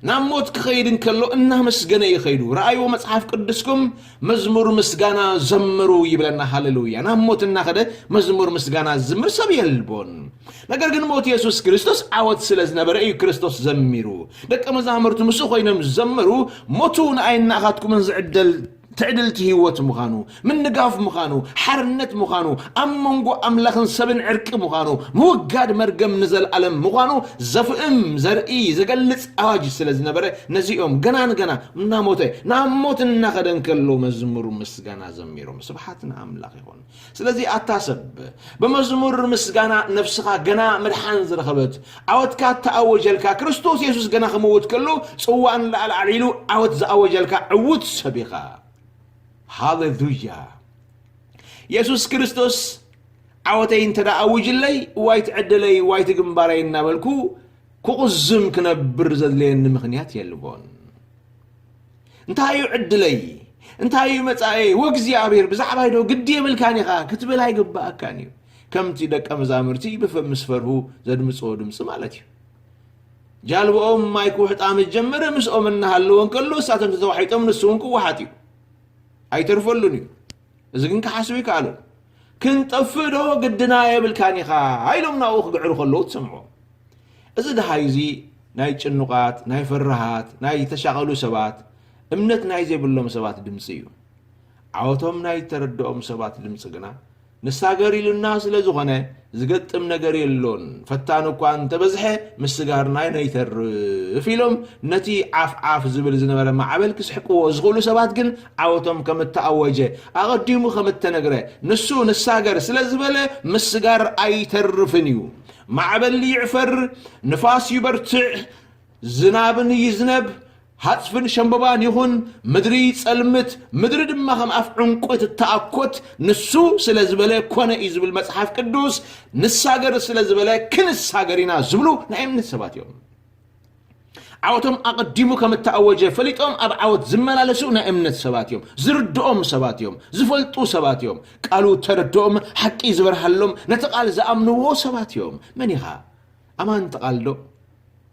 ናብ ሞት ክኸይድ እንከሎ እናመስገነ እዩ ኸይዱ። ረኣይዎ መጽሓፍ ቅዱስኩም፣ መዝሙር ምስጋና ዘምሩ ይብለና። ሃሌሉያ! ናብ ሞት እናኸደ መዝሙር ምስጋና ዝዝምር ሰብ የልቦን። ነገር ግን ሞት የሱስ ክርስቶስ ዓወት ስለ ዝነበረ እዩ ክርስቶስ ዘሚሩ። ደቀ መዛሙርቱ ምስኡ ኮይኖም ዝዘመሩ፣ ሞቱ ንኣይን ንኣኻትኩምን ዝዕደል ትዕድልቲ ህይወት ምዃኑ፣ ምንጋፍ ምዃኑ፣ ሓርነት ምዃኑ፣ ኣብ መንጎ ኣምላኽን ሰብን ዕርቂ ምዃኑ፣ ምውጋድ መርገም ንዘለኣለም ምዃኑ ዘፍእም ዘርኢ ዘገልጽ ኣዋጅ ስለ ዝነበረ፣ ነዚኦም ገና ንገና እናሞተ ናብ ሞት እናኸደ እንከሎ መዝሙር ምስጋና ዘሚሮም። ስብሓት ንኣምላኽ ይኹን። ስለዚ ኣታ ሰብ፣ ብመዝሙር ምስጋና ነፍስኻ ገና ምድሓን ዝረኸበት፣ ዓወትካ እተኣወጀልካ፣ ክርስቶስ የሱስ ገና ክመውት ከሎ ጽዋእ ንላዕሊ ኣልዒሉ ዓወት ዝኣወጀልካ ዕዉት ሰብ ኢኻ። ሃሌሉያ! የሱስ ክርስቶስ ዓወተይ እንተ ደኣ ኣውጅለይ፣ ዋይ ትዕድለይ፣ ዋይ ትግንባረይ እናበልኩ ክቑዝም ክነብር ዘድለየኒ ምኽንያት የልቦን። እንታይ እዩ ዕድለይ? እንታይ እዩ መጻኤ? ወእግዚኣብሔር ብዛዕባይ ዶ ግዲ የብልካን ኢኻ ክትብል ኣይግባኣካን እዩ። ከምቲ ደቀ መዛሙርቲ ብፈ-፣ ምስ ፈርሁ ዘድምጽዎ ድምጺ ማለት እዩ። ጃልባኦም ማይ ክውሕጣ ምስ ጀመረ፣ ምስኦም እናሃለወ እንከሎ፣ ንሳቶም ተተዋሒጦም፣ ንሱ እውን ክወሓጥ እዩ። ኣይተርፈሉን እዩ። እዚ ግን ክሓስብ ይከኣሎ። "ክንጠፍእ ዶ ግድና የብልካን ኢኻ?" ኢሎም ናብኡ ክግዕሩ ከለዉ ትሰምዖ። እዚ ደሃይ እዚ ናይ ጭኑቓት፣ ናይ ፈራሃት፣ ናይ ዝተሻቐሉ ሰባት፣ እምነት ናይ ዘይብሎም ሰባት ድምጺ እዩ። ዓወቶም ናይ ተረድኦም ሰባት ድምጺ ግና ንሳገር ኢሉና ስለ ዝኾነ ዝገጥም ነገር የሎን። ፈታን እኳ እንተበዝሐ ምስጋርና ነይተርፍ ኢሎም ነቲ ዓፍ ዓፍ ዝብል ዝነበረ ማዕበል ክስሕቅዎ ዝኽእሉ ሰባት ግን ዓወቶም ከም እተኣወጀ ኣቐዲሙ ከም እተነግረ ንሱ ንሳገር ስለ ዝበለ ምስጋር ኣይተርፍን እዩ። ማዕበል ይዕፈር፣ ንፋስ ይበርትዕ፣ ዝናብን ይዝነብ፣ ሃጽፍን ሸምበባን ይኹን፣ ምድሪ ይጸልምት፣ ምድሪ ድማ ከም ኣፍ ዕንቁ ትተኣኮት፣ ንሱ ስለ ዝበለ ኮነ እዩ ዝብል መጽሓፍ ቅዱስ። ንሳገር ስለ ዝበለ ክንሳገር ኢና ዝብሉ ናይ እምነት ሰባት እዮም። ዓወቶም ኣቐዲሙ ከም እተኣወጀ ፈሊጦም ኣብ ዓወት ዝመላለሱ ናይ እምነት ሰባት እዮም። ዝርድኦም ሰባት እዮም። ዝፈልጡ ሰባት እዮም። ቃሉ ተረድኦም፣ ሓቂ ዝበርሃሎም፣ ነቲ ቃል ዝኣምንዎ ሰባት እዮም። መን ኢኻ? ኣማንቲ ቃል ዶ?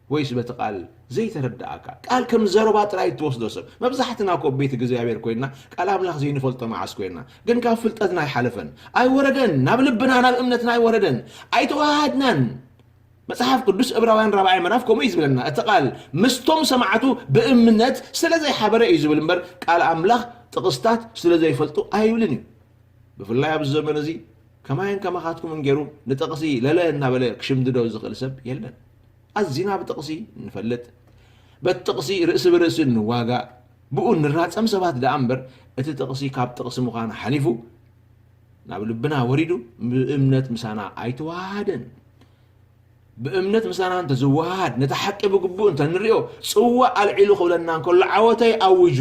ወይስ በቲ ቃል ዘይተረድኣካ? ቃል ከም ዘረባ ጥራይ እትወስዶ ሰብ። መብዛሕትና እኮ ቤት እግዚኣብሔር ኮይንና፣ ቃል ኣምላኽ ዘይንፈልጦ መዓስ ኮይንና። ግን ካብ ፍልጠትና ኣይሓለፈን። ኣይወረደን። ናብ ልብና፣ ናብ እምነትና ኣይወረደን። ኣይተዋሃድናን። መጽሓፍ ቅዱስ ዕብራውያን ራብዓይ ምዕራፍ ከምኡ እዩ ዝብለና። እቲ ቃል ምስቶም ሰማዕቱ ብእምነት ስለ ዘይሓበረ እዩ ዝብል እምበር፣ ቃል ኣምላኽ ጥቕስታት ስለ ዘይፈልጡ ኣይብልን እዩ። ብፍላይ ኣብዚ ዘመን እዚ ከማይን ከማኻትኩምን ገይሩ ንጥቕሲ ለለ እናበለ ክሽምድዶ ዝኽእል ሰብ የለን። ኣዚና ብጥቕሲ ንፈልጥ፣ በቲ ጥቕሲ ርእሲ ብርእሲ እንዋጋእ፣ ብኡ ንራጸም ሰባት ደኣ እምበር፣ እቲ ጥቕሲ ካብ ጥቕሲ ምዃን ሓሊፉ ናብ ልብና ወሪዱ ብእምነት ምሳና ኣይተዋሃደን። ብእምነት ምሳና እንተዝወሃድ፣ ነቲ ሓቂ ብግቡእ እንተንሪኦ፣ ጽዋእ ኣልዒሉ ክብለና እንከሎ፣ "ዓወተይ ኣውጁ"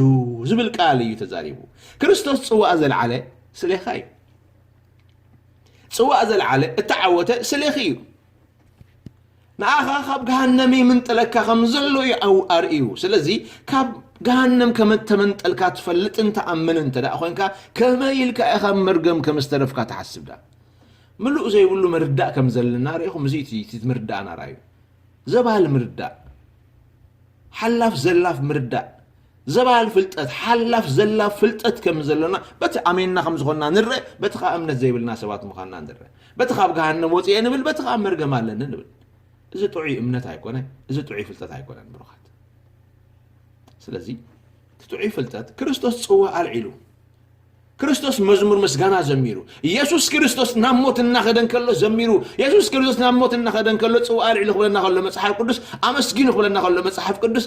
ዝብል ቃል እዩ ተዛሪቡ። ክርስቶስ ጽዋእ ዘልዓለ ስሌኻ እዩ። ጽዋእ ዘልዓለ እተዓወተ ስሌኺ እዩ። ንኣኻ ካብ ገሃነም ይምንጥለካ ከም ዘሎ እዩ ኣው-፣ ኣርእዩ። ስለዚ፣ ካብ ገሃነም ከም እተመንጠልካ ትፈልጥ እንተኣምን እንተ ደኣ ኾንካ፣ ከመይ ኢልካ ኢኻ መርገም ከም ዝተረፍካ ትሓስብ ደኣ? ምሉእ ዘይብሉ ምርዳእ ከም ዘለና ርኢኹም፣ እዚ እቲ፣ እቲ ምርዳእና ርኣዩ። ዘባል ምርዳእ፣ ሓላፍ ዘላፍ ምርዳእ፣ ዘባል ፍልጠት፣ ሓላፍ ዘላፍ ፍልጠት ከም ዘለና በቲ ኣሜንና ከም ዝኾንና ንርአ፣ በቲ ኸኣ እምነት ዘይብልና ሰባት ምዃንና ንርአ። በቲ ካብ ገሃነም ወጽኤ ንብል፣ በቲ ኸኣ መርገም ኣለኒ ንብል። እዚ ጥዑይ እምነት ኣይኮነ፣ እዚ ጥዑይ ፍልጠት ኣይኮነን ብሩኻት። ስለዚ እቲ ጥዑይ ፍልጠት ክርስቶስ ጽዋእ ኣልዒሉ፣ ክርስቶስ መዝሙር ምስጋና ዘሚሩ፣ የሱስ ክርስቶስ ናብ ሞት እናኸደ እንከሎ ዘሚሩ፣ የሱስ ክርስቶስ ናብ ሞት እናኸደ እንከሎ ጽዋእ ኣልዒሉ ክብለና ከሎ መጽሓፍ ቅዱስ፣ ኣመስጊኑ ክብለና ከሎ መጽሓፍ ቅዱስ፣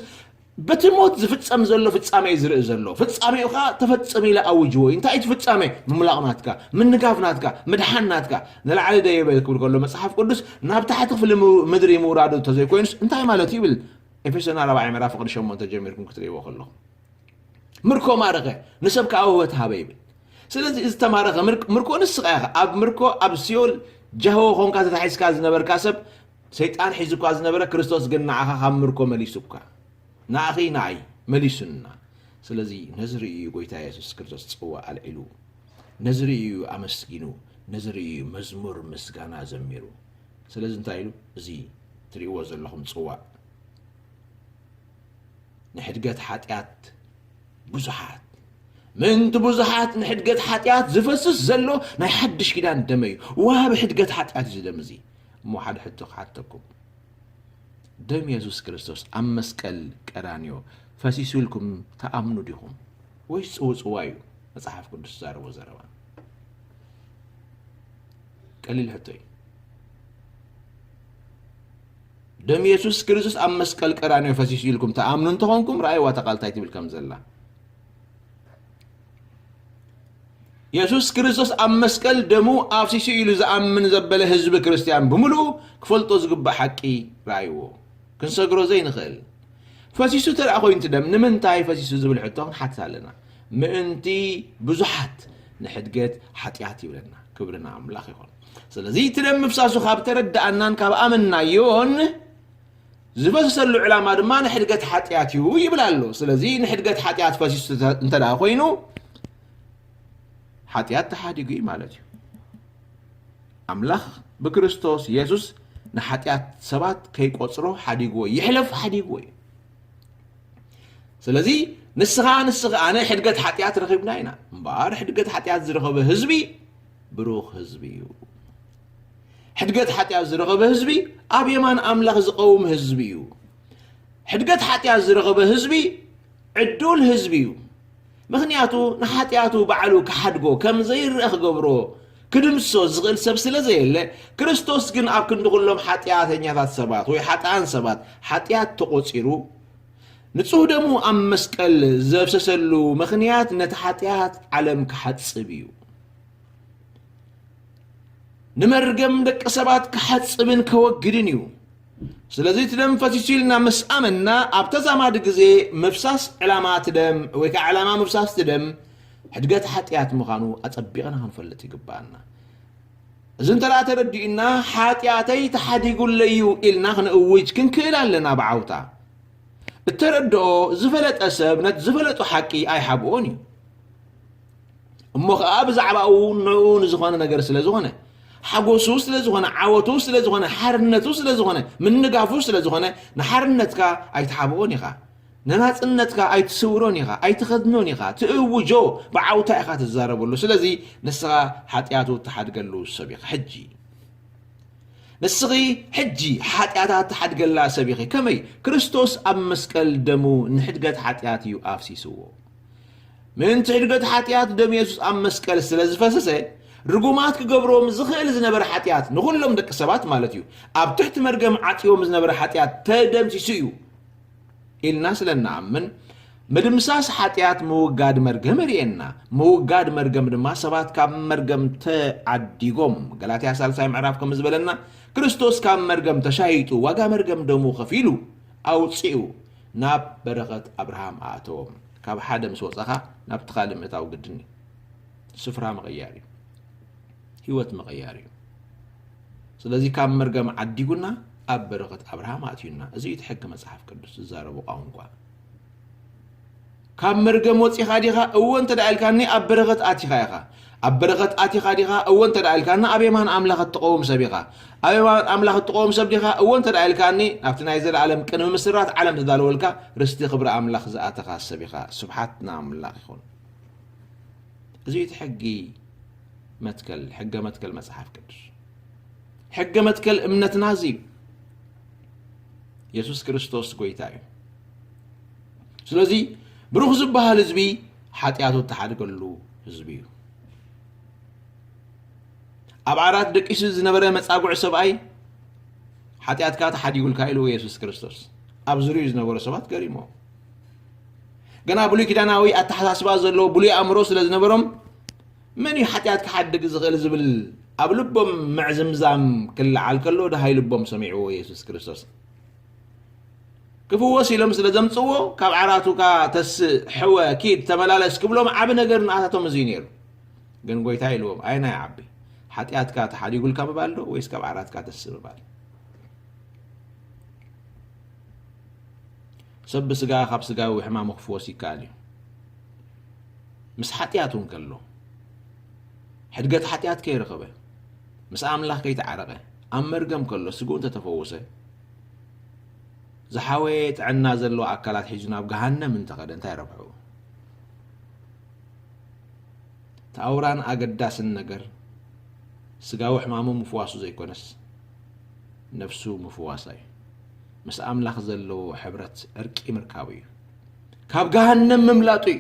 በቲ ሞት ዝፍጸም ዘሎ ፍጻሜ እዩ ዝርኢ ዘሎ። ፍጻሜኡ ኸኣ ተፈጸመ ኢለ ኣውጅዎ እዩ። እንታይ እቲ ፍጻሜ? ምምላቕ ናትካ፣ ምንጋፍ ናትካ፣ ምድሓን ናትካ። ንላዕሊ ደየበ ክብል ከሎ መጽሓፍ ቅዱስ ናብ ታሕቲ ክፍሊ ም-፣ ምድሪ ምውራዱ እንተዘይኮይኑስ እንታይ ማለት እዩ ይብል? ኤፌሶን ኣርባዕተ ምዕራፍ ፍቕዲ ሸሞንተ ጀሚርኩም ክትርእይዎ ከለኹም። ምርኮ ማረኸ፣ ንሰብ ከኣ ውህበት ሃበ ይብል። ስለዚ እዚ ተማረኸ ምርክ-፣ ምርኮ ንስኻ ኢኻ። ኣብ ምርኮ፣ ኣብ ሲኦል ጃህዎ ኾንካ ተታሒዝካ ዝነበርካ ሰብ፣ ሰይጣን ሒዙካ ዝነበረ፣ ክርስቶስ ግን ንዓኻ ካብ ምርኮ መሊሱካ። ንኣኺ ንኣይ መሊሱና። ስለዚ ነዚ ርእዩ እዩ ጎይታ የሱስ ክርስቶስ ጽዋእ ኣልዒሉ። ነዚ ርእዩ እዩ ኣመስጊኑ። ነዚ ርእዩ እዩ መዝሙር ምስጋና ዘሚሩ። ስለዚ እንታይ ኢሉ? እዚ ትርእይዎ ዘለኹም ጽዋእ ንሕድገት ሓጢኣት ብዙሓት፣ ምእንቲ ብዙሓት ንሕድገት ሓጢኣት ዝፈስስ ዘሎ ናይ ሓድሽ ኪዳን ደመ እዩ። ዋሃቢ ሕድገት ሓጢኣት እዩ እዚ ደም እዚ። እሞ ሓደ ሕቶ ክሓተኩም። ደም የሱስ ክርስቶስ ኣብ መስቀል ቀራንዮ ፈሲሱ ኢልኩም ትኣምኑ ዲኹም? ወይስ ጽውጽዋይ እዩ መጽሓፍ ቅዱስ ዝዛረቦ ዘረባ? ቀሊል ሕቶ እዩ። ደም የሱስ ክርስቶስ ኣብ መስቀል ቀራንዮ ፈሲሱ ኢልኩም ትኣምኑ እንተኾንኩም፣ ረኣይዋ እታ ቃል እንታይ ትብል ከም ዘላ። የሱስ ክርስቶስ ኣብ መስቀል ደሙ ኣፍሲሱ ኢሉ ዝኣምን ዘበለ ህዝቢ ክርስትያን ብምሉኡ ክፈልጦ ዝግባእ ሓቂ ረኣይዎ። ክንሰግሮ ዘይንኽእል። ፈሲሱ እንተ ደኣ ኮይኑ እቲ ደም ንምንታይ ፈሲሱ ዝብል ሕቶ ክንሓትት ኣለና። ምእንቲ ብዙሓት ንሕድገት ሓጢኣት ይብለና። ክብሪ ንኣምላኽ ይኹን። ስለዚ እቲ ደም ምፍሳሱ ካብ ተረዳኣናን ካብ ኣመንናዮን፣ ዝፈሰሰሉ ዕላማ ድማ ንሕድገት ሓጢኣት እዩ ይብል ኣሎ። ስለዚ ንሕድገት ሓጢኣት ፈሲሱ እንተ ደኣ ኮይኑ፣ ሓጢኣት ተሓዲጉ እዩ ማለት እዩ። ኣምላኽ ብክርስቶስ የሱስ ንሓጢኣት ሰባት ከይቆጽሮ ሓዲግዎ፣ ይሕለፍ ሓዲግዎ እዩ። ስለዚ ንስኻ፣ ንስኻ፣ ኣነ ሕድገት ሓጢኣት ረኺብና ኢና። እምበኣር ሕድገት ሓጢኣት ዝረኸበ ህዝቢ ብሩኽ ህዝቢ እዩ። ሕድገት ሓጢኣት ዝረኸበ ህዝቢ ኣብ የማን ኣምላኽ ዝቐውም ህዝቢ እዩ። ሕድገት ሓጢኣት ዝረኸበ ህዝቢ ዕዱል ህዝቢ እዩ። ምኽንያቱ ንሓጢኣቱ ባዕሉ ክሓድጎ፣ ከም ዘይረአ ክገብሮ፣ ክድምስሶ ዝኽእል ሰብ ስለ ዘየለ፣ ክርስቶስ ግን ኣብ ክንዲ ኩሎም ሓጢኣተኛታት ሰባት ወይ ሓጥኣን ሰባት ሓጢኣት ተቖጺሩ፣ ንጹህ ደሙ ኣብ መስቀል ዘፍሰሰሉ ምኽንያት ነቲ ሓጢኣት ዓለም ክሓጽብ እዩ። ንመርገም ደቂ ሰባት ክሓጽብን ከወግድን እዩ። ስለዚ እቲ ደም ፈሲሱ ኢልና ምስ ኣመንና፣ ኣብ ተዛማዲ ግዜ ምፍሳስ ዕላማ እቲ ደም ወይ ከዓ ዕላማ ምፍሳስ እቲ ደም ሕድገት ሓጢኣት ምዃኑ ኣጸቢቕና ክንፈልጥ ይግባኣና። እዚ እንተ ደኣ ተረዲኡና፣ ሓጢኣተይ ተሓዲጉለይ እዩ ኢልና ክንእውጅ ክንክእል ኣለና ብዓውታ። እተረድኦ ዝፈለጠ ሰብ ነቲ ዝፈለጦ ሓቂ ኣይሓብኦን እዩ። እሞ ኸኣ ብዛዕባኡ ንዕኡ ንዝኾነ ነገር ስለ ዝኾነ፣ ሓጎሱ ስለ ዝኾነ፣ ዓወቱ ስለ ዝኾነ፣ ሓርነቱ ስለ ዝኾነ፣ ምንጋፉ ስለ ዝኾነ፣ ንሓርነትካ ኣይትሓብኦን ኢኻ። ንናጽነትካ ኣይትስውሮን ኢኻ፣ ኣይትኸድኖን ኢኻ። ትእውጆ፣ ብዓውታ ኢኻ ትዛረበሉ። ስለዚ ንስኻ ሓጢኣቱ እትሓድገሉ ሰብ ኢኻ። ሕጂ ንስኺ ሕጂ ሓጢኣታ እትሓድገላ ሰብ ኢኺ። ከመይ? ክርስቶስ ኣብ መስቀል ደሙ ንሕድገት ሓጢኣት እዩ ኣፍሲስዎ። ምእንቲ ሕድገት ሓጢኣት ደም የሱስ ኣብ መስቀል ስለ ዝፈሰሰ፣ ርጉማት ክገብሮም ዝኽእል ዝነበረ ሓጢኣት፣ ንኹሎም ደቂ ሰባት ማለት እዩ፣ ኣብ ትሕቲ መርገም ዓጽዮም ዝነበረ ሓጢኣት ተደምሲሱ እዩ ኢልና ስለ እንኣምን፣ ምድምሳስ ሓጢኣት ምውጋድ መርገም የርእየና። ምውጋድ መርገም ድማ ሰባት ካብ መርገም ተዓዲጎም። ገላትያ ሳልሳይ ምዕራፍ ከም ዝበለና፣ ክርስቶስ ካብ መርገም ተሻይጡ፣ ዋጋ መርገም ደሙ ከፊሉ፣ ኣውጺኡ፣ ናብ በረኸት ኣብርሃም ኣእተዎም። ካብ ሓደ ምስ ወጻኻ ናብቲ ካልእ ምእታው ግድን እዩ። ስፍራ ምቕያር እዩ። ህይወት ምቕያር እዩ። ስለዚ ካብ መርገም ዓዲጉና ኣብ በረኸት ኣብርሃም ኣእትዩና። እዚ እዩ እቲ ሕጊ መጽሓፍ ቅዱስ ዝዛረቦ ቋንቋ። ካብ መርገም ወጺኻ ዲኻ? እወ እንተ ደኣ ኢልካኒ ኣብ በረኸት ኣቲኻ ኢኻ። ኣብ በረኸት ኣቲኻ ዲኻ? እወ እንተ ደኣ ኢልካኒ ኣብ የማን ኣምላኽ እትቐውም ሰብ ኢኻ። ኣብ የማን ኣምላኽ እትቐውም ሰብ ዲኻ? እወ እንተ ደኣ ኢልካኒ ናብቲ ናይ ዘለኣለም ቅድሚ ምስራት ዓለም ተዳለወልካ ርስቲ ክብሪ ኣምላኽ ዝኣተኻ ሰብ ኢኻ። ስብሓት ንኣምላኽ ይኹን። እዚ እዩ እቲ ሕጊ መትከል፣ ሕገ መትከል መጽሓፍ ቅዱስ። ሕገ መትከል እምነትና እዚ እዩ። የሱስ ክርስቶስ ጎይታ እዩ። ስለዚ ብሩኽ ዝበሃል ህዝቢ ሓጢኣቱ እተሓድገሉ ህዝቢ እዩ። ኣብ ዓራት ደቂሱ ዝነበረ መጻጉዕ ሰብኣይ ሓጢኣትካ ተሓዲጉልካ ኢልዎ የሱስ ክርስቶስ። ኣብ ዙርዩ ዝነበሩ ሰባት ገሪሞም። ገና ብሉይ ኪዳናዊ ኣተሓሳስባ ዘለዎ ብሉይ ኣእምሮ ስለ ዝነበሮም፣ መን እዩ ሓጢኣት ክሓድግ ዝኽእል ዝብል ኣብ ልቦም ምዕዝምዛም ክለዓል ከሎ፣ ደሃይ ልቦም ሰሚዕዎ ኢየሱስ ክርስቶስ። ክፍወስ ኢሎም ስለ ዘምጽዎ፣ ካብ ዓራቱካ ተስእ፣ ሕወ፣ ኪድ፣ ተመላለስ ክብሎም ዓቢ ነገር ንኣታቶም እዚ እዩ ነይሩ። ግን ጎይታ ኢልዎም፣ ኣየናይ ዓቢ? ሓጢኣትካ ተሓዲጉልካ ምባል ዶ ወይስ ካብ ዓራትካ ተስእ ምባል? ሰብ ብስጋ ካብ ስጋዊ ሕማሙ ክፍወስ ይከኣል እዩ። ምስ ሓጢኣት እውን ከሎ፣ ሕድገት ሓጢኣት ከይረኸበ፣ ምስ ኣምላኽ ከይተዓረቐ፣ ኣብ መርገም ከሎ ስግኡ እንተተፈወሰ፣ ዝሓወየ ጥዕና ዘለዎ ኣካላት ሒዙ ናብ ገሃነም እንተኸደ እንታይ ረብሑ? እቲ ኣውራን ኣገዳስን ነገር ስጋዊ ሕማሙ ምፍዋሱ ዘይኮነስ፣ ነፍሱ ምፍዋሳ እዩ። ምስ ኣምላኽ ዘለዎ ሕብረት ዕርቂ ምርካቡ እዩ። ካብ ገሃነም ምምላጡ እዩ።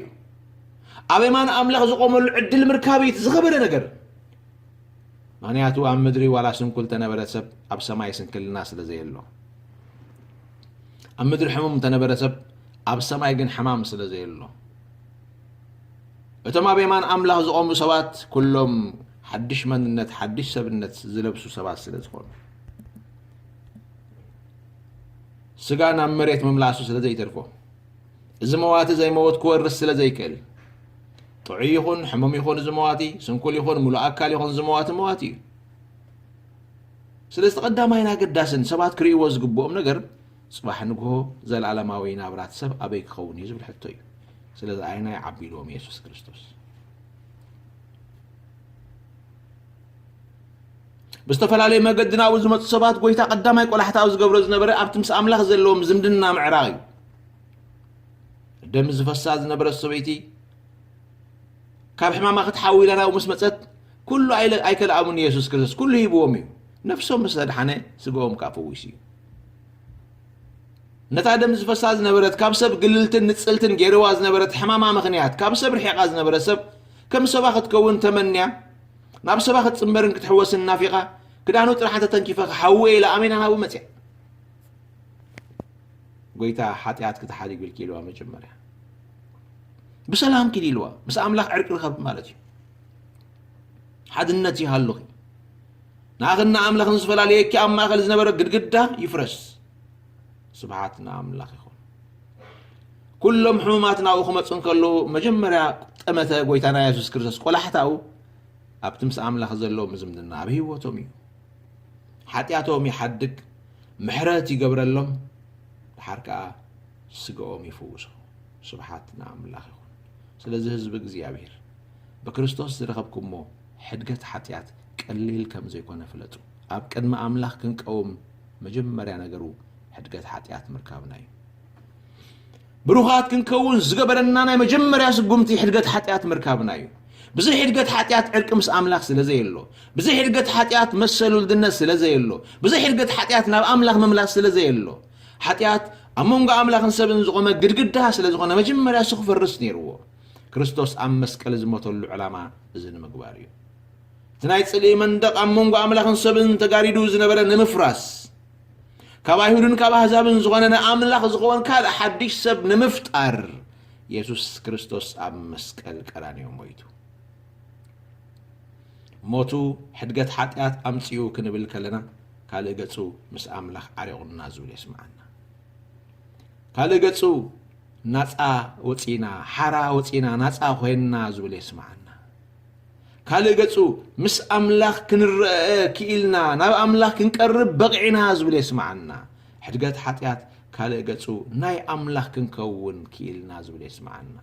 ኣብ የማን ኣምላኽ ዝቖመሉ ዕድል ምርካብ እዩ እቲ ዝኸበደ ነገር። ምኽንያቱ ኣብ ምድሪ ዋላ ስንኩል ተነበረ ሰብ ኣብ ሰማይ ስንክልና ስለ ዘየሎ። ኣብ ምድሪ ሕሙም ተነበረ ሰብ ኣብ ሰማይ ግን ሕማም ስለ ዘየሎ። እቶም ኣብ የማን ኣምላኽ ዝቖሙ ሰባት ኩሎም ሓድሽ መንነት፣ ሓድሽ ሰብነት ዝለብሱ ሰባት ስለ ዝኾኑ። ስጋ ናብ መሬት ምምላሱ ስለ ዘይተርፎ። እዚ መዋቲ ዘይመወት ክወርስ ስለ ዘይክእል። ጥዑይ ይኹን፣ ሕሙም ይኹን እዚ መዋቲ፣ ስንኩል ይኹን፣ ምሉእ ኣካል ይኹን እዚ መዋቲ፣ መዋቲ እዩ። ስለዚ እቲ ቀዳማይን ኣገዳስን ሰባት ክርእይዎ ዝግብኦም ነገር፣ ጽባሕ ንግሆ ዘለኣለማዊ ናብራት ሰብ ኣበይ ክኸውን እዩ ዝብል ሕቶ እዩ። ስለዚ ኣየናይ ዓቢ ኢልዎም የሱስ ክርስቶስ። ብዝተፈላለየ መገዲ ናብኡ ዝመጹ ሰባት ጎይታ ቀዳማይ ቆላሕታኡ ዝገብሮ ዝነበረ ኣብቲ ምስ ኣምላኽ ዘለዎም ዝምድና ምዕራቕ እዩ። ደም ዝፈሳ ዝነበረት ሰበይቲ ካብ ሕማማ ክትሓዊ ኢላ ናብኡ ምስ መጸት፣ ኩሉ ኣይለ-፣ ኣይከልኣሙን የሱስ ክርስቶስ፣ ኩሉ ሂብዎም እዩ። ነፍሶም ምስ ኣድሓነ፣ ስጋኦም ከኣ ፈዊሱ እዩ። ነታ ደም ዝፈሳ ዝነበረት፣ ካብ ሰብ ግልልትን ንጽልትን ገይርዋ ዝነበረት ሕማማ ምኽንያት፣ ካብ ሰብ ርሒቓ ዝነበረ ሰብ፣ ከም ሰባ ክትከውን ተመንያ፣ ናብ ሰባ ክትጽንበርን ክትሕወስን ናፊቓ፣ ክዳኑ ጥራሕ ተተንኪፈ ክሓዊ ኢላ ኣሜና ናብኡ መጽያ። ጎይታ ሓጢኣት ክትሓድግ ኢልኪ ኢልዋ መጀመርያ። ብሰላም ኪድ ኢልዋ። ምስ ኣምላኽ ዕርቂ ርኸብ ማለት እዩ። ሓድነት ይሃሉኺ። ንኣኽን ንኣምላኽን ዝፈላለየኪ ኣብ ማእከል ዝነበረ ግድግዳ ይፍረስ። ስብሓት ንኣምላኽ ይኹን። ኩሎም ሕሙማት ናብኡ ክመጹ እንከለዉ፣ መጀመርያ ጠመተ ጎይታና የሱስ ክርስቶስ ቆላሕታኡ ኣብቲ ምስ ኣምላኽ ዘለዎም ዝምድና ኣብ ህይወቶም እዩ። ሓጢኣቶም ይሓድግ፣ ምሕረት ይገብረሎም፣ ደሓር ከኣ ስጋኦም ይፍውሶ። ስብሓት ንኣምላኽ ይኹን። ስለዚ ህዝቢ እግዚኣብሔር፣ ብክርስቶስ ዝረኸብኩሞ ሕድገት ሓጢኣት ቀሊል ከም ዘይኮነ ፍለጡ። ኣብ ቅድሚ ኣምላኽ ክንቀውም መጀመርያ ነገሩ ሕድገት ሓጢኣት ምርካብና እዩ። ብሩኻት ክንከውን ዝገበረና ናይ መጀመርያ ስጉምቲ ሕድገት ሓጢኣት ምርካብና እዩ። ብዘይ ሕድገት ሓጢኣት ዕርቂ ምስ ኣምላኽ ስለ ዘየሎ፣ ብዘይ ሕድገት ሓጢኣት መሰል ውልድነት ስለ ዘየሎ፣ ብዘይ ሕድገት ሓጢኣት ናብ ኣምላኽ ምምላስ ስለ ዘየሎ፣ ሓጢኣት ኣብ መንጎ ኣምላኽን ሰብን ዝቖመ ግድግዳ ስለ ዝኾነ መጀመርያ እሱ ክፈርስ ነይርዎ። ክርስቶስ ኣብ መስቀል ዝሞተሉ ዕላማ እዚ ንምግባር እዩ። እቲ ናይ ጽልኢ መንደቕ ኣብ መንጎ ኣምላኽን ሰብን ተጋሪዱ ዝነበረ ንምፍራስ፣ ካብ ኣይሁድን ካብ ኣህዛብን ዝኾነ ንኣምላኽ ዝኸውን ካልእ ሓድሽ ሰብ ንምፍጣር፣ የሱስ ክርስቶስ ኣብ መስቀል ቀራንዮ ሞይቱ። ሞቱ ሕድገት ሓጢኣት ኣምጺኡ ክንብል ከለና፣ ካልእ ገጹ ምስ ኣምላኽ ዓሪቑና ዝብል የስምዓና። ካልእ ገጹ ናጻ ወጺና፣ ሓራ ወጺና፣ ናጻ ኮይንና ዝብል የስምዓና። ካልእ ገጹ ምስ ኣምላኽ ክንረአ ክኢልና፣ ናብ ኣምላኽ ክንቀርብ በቒዕና ዝብል የስምዓና። ሕድገት ሓጢኣት ካልእ ገጹ ናይ ኣምላኽ ክንከውን ክኢልና ዝብል የስምዓና።